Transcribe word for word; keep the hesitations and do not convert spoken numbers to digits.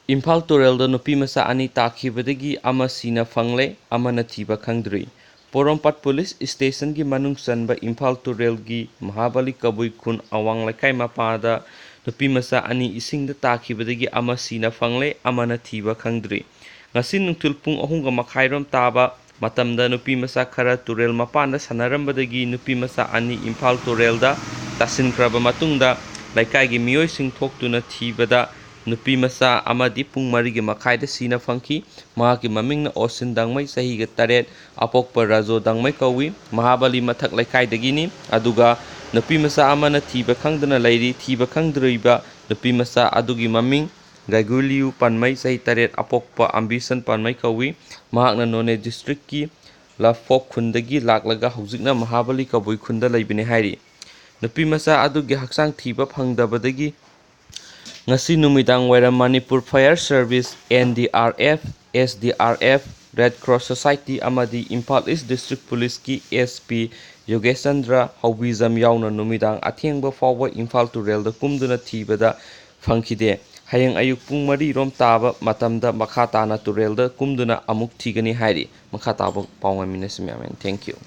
ꯏꯝꯐꯥꯜ ꯇꯨꯔꯦꯜꯗ ꯅꯨꯄꯤ ꯃꯆꯥ ꯑꯅꯤ ꯇꯥꯈꯤꯕꯗꯒꯤ ꯑꯃ ꯁꯤꯅ ꯐꯪꯂꯦ, ꯑꯃꯅ ꯊꯤꯕ ꯈꯪꯗ꯭ꯔꯤ꯫ ꯄꯣꯔꯣꯝꯄꯥꯠ ꯄꯨꯂꯤꯁ ꯁ꯭ꯇꯦꯁꯟꯒꯤ ꯃꯅꯨꯡ ꯆꯟꯕ ꯏꯝꯐꯥꯜ ꯇꯨꯔꯦꯜꯒꯤ ꯃꯍꯥꯕꯂꯤ ꯀꯕꯨꯏ ꯈꯨꯟ ꯑꯋꯥꯡ ꯂꯩꯀꯥꯏ ꯃꯄꯥꯗ ꯅꯨꯄꯤ ꯃꯆꯥ ꯑꯅꯤ ꯏꯁꯤꯡꯗ ꯇꯥꯈꯤꯕꯗꯒꯤ ꯑꯃ ꯁꯤꯅ ꯐꯪꯂꯦ, ꯑꯃꯅ ꯊꯤꯕ ꯈꯪꯗ꯭ꯔꯤ꯫ ꯉꯁꯤ ꯅꯨꯡꯊꯤꯜ ꯄꯨꯡ ꯑꯍꯨꯝꯒ ꯃꯈꯥꯏꯔꯣꯝ ꯇꯥꯕ ꯃꯇꯝꯗ ꯅꯨꯄꯤ ꯃꯆꯥ ꯈꯔ ꯇꯨꯔꯦꯜ ꯃꯄꯥꯟꯗ ꯁꯥꯟꯅꯔꯝꯕꯗꯒꯤ ꯅꯨꯄꯤ ꯃꯆꯥ ꯑꯅꯤ ꯏꯝꯐꯥꯜ ꯇꯨꯔꯦꯜꯗ ꯇꯥꯁꯤꯟꯈ꯭ꯔꯕ ꯃꯇꯨꯡꯗ ꯂꯩꯀꯥꯏꯒꯤ ꯃꯤꯑꯣꯏꯁꯤꯡ ꯊꯣꯛꯇꯨꯅ ꯊꯤꯕꯗ ꯅꯨꯄꯤ ꯃꯆꯥ ꯑꯃꯗꯤ ꯄꯨꯡ ꯃꯔꯤꯒꯤ ꯃꯈꯥꯏꯗ ꯁꯤꯅ ꯐꯪꯈꯤ꯫ ꯃꯍꯥꯛꯀꯤ ꯃꯃꯤꯡꯅ ꯑꯣꯁꯤꯟ ꯗꯥꯡꯃꯩ, ꯆꯍꯤꯒ ꯇꯔꯦꯠ, ꯑꯄꯣꯛꯄ ꯔꯥꯖꯣ ꯗꯥꯡꯃꯩ ꯀꯧꯏ꯫ ꯃꯍꯥꯕꯂꯤ ꯃꯊꯛ ꯂꯩꯀꯥꯏꯗꯒꯤꯅꯤ꯫ ꯑꯗꯨꯒ ꯅꯨꯄꯤ ꯃꯆꯥ ꯑꯃꯅ ꯊꯤꯕ ꯈꯪꯗꯅ ꯂꯩꯔꯤ꯫ ꯊꯤꯕ ꯈꯪꯗ꯭ꯔꯤꯕ ꯅꯨꯄꯤ ꯃꯆꯥ ꯑꯗꯨꯒꯤ ꯃꯃꯤꯡ ꯒꯥꯏꯒꯨꯂꯤꯌꯨ ꯄꯥꯟꯃꯩ, ꯆꯍꯤ ꯇꯔꯦꯠ, ꯑꯄꯣꯛꯄ ꯑꯝꯕꯤꯁꯟ ꯄꯥꯟꯃꯩ ꯀꯧꯏ꯫ ꯃꯍꯥꯛꯅ ꯅꯣꯅꯦ ꯗꯤꯁꯇ꯭ꯔꯤꯛꯀꯤ ꯂꯐꯣꯛ ꯈꯨꯟꯗꯒꯤ ꯂꯥꯛꯂꯒ ꯍꯧꯖꯤꯛꯅ ꯃꯍꯥꯕꯂꯤ ꯀꯕꯨꯏ ꯈꯨꯟꯗ ꯂꯩꯕꯅꯤ ꯍꯥꯏꯔꯤ꯫ ꯅꯨꯄꯤ ꯃꯆꯥ ꯑꯗꯨꯒꯤ ꯍꯛꯆꯥꯡ ꯊꯤꯕ ꯐꯪꯗꯕꯗꯒꯤ ꯉꯁꯤ ꯅꯨꯃꯤꯗꯥꯡ ꯋꯥꯏꯔꯝ Manipur Fire service, N D R F, S D R F, red cross society ꯑꯃꯗꯤ ꯏꯝꯐꯥꯜ ꯏꯁ ꯗꯤꯁꯇ꯭ꯔꯤꯛ ꯄꯨꯂꯤꯁꯀꯤ ꯑꯦꯁ ꯄꯤ ꯌꯣꯒꯦꯁꯆꯟꯗ꯭ꯔ ꯍꯧꯕꯤꯖꯝ ꯌꯥꯎꯅ ꯅꯨꯃꯤꯗꯥꯡ ꯑꯊꯦꯡꯕ ꯐꯥꯎꯕ ꯏꯝꯐꯥꯜ ꯇꯨꯔꯦꯜꯗ ꯀꯨꯝꯗꯨꯅ ꯊꯤꯕꯗ ꯐꯪꯈꯤꯗꯦ꯫ ꯍꯌꯦꯡ ꯑꯌꯨꯛ ꯄꯨꯡ ꯃꯔꯤ ꯔꯣꯝ ꯇꯥꯕ ꯃꯇꯝꯗ ꯃꯈꯥ ꯇꯥꯅ ꯇꯨꯔꯦꯜꯗ ꯀꯨꯝꯗꯨꯅ ꯑꯃꯨꯛ ꯊꯤꯒꯅꯤ ꯍꯥꯏꯔꯤ꯫ ꯃꯈꯥ ꯇꯥꯕ ꯄꯥꯎ ꯉꯥꯏꯃꯤꯟꯅꯁꯤ ꯃꯌꯥꯝ꯫ Thank you꯫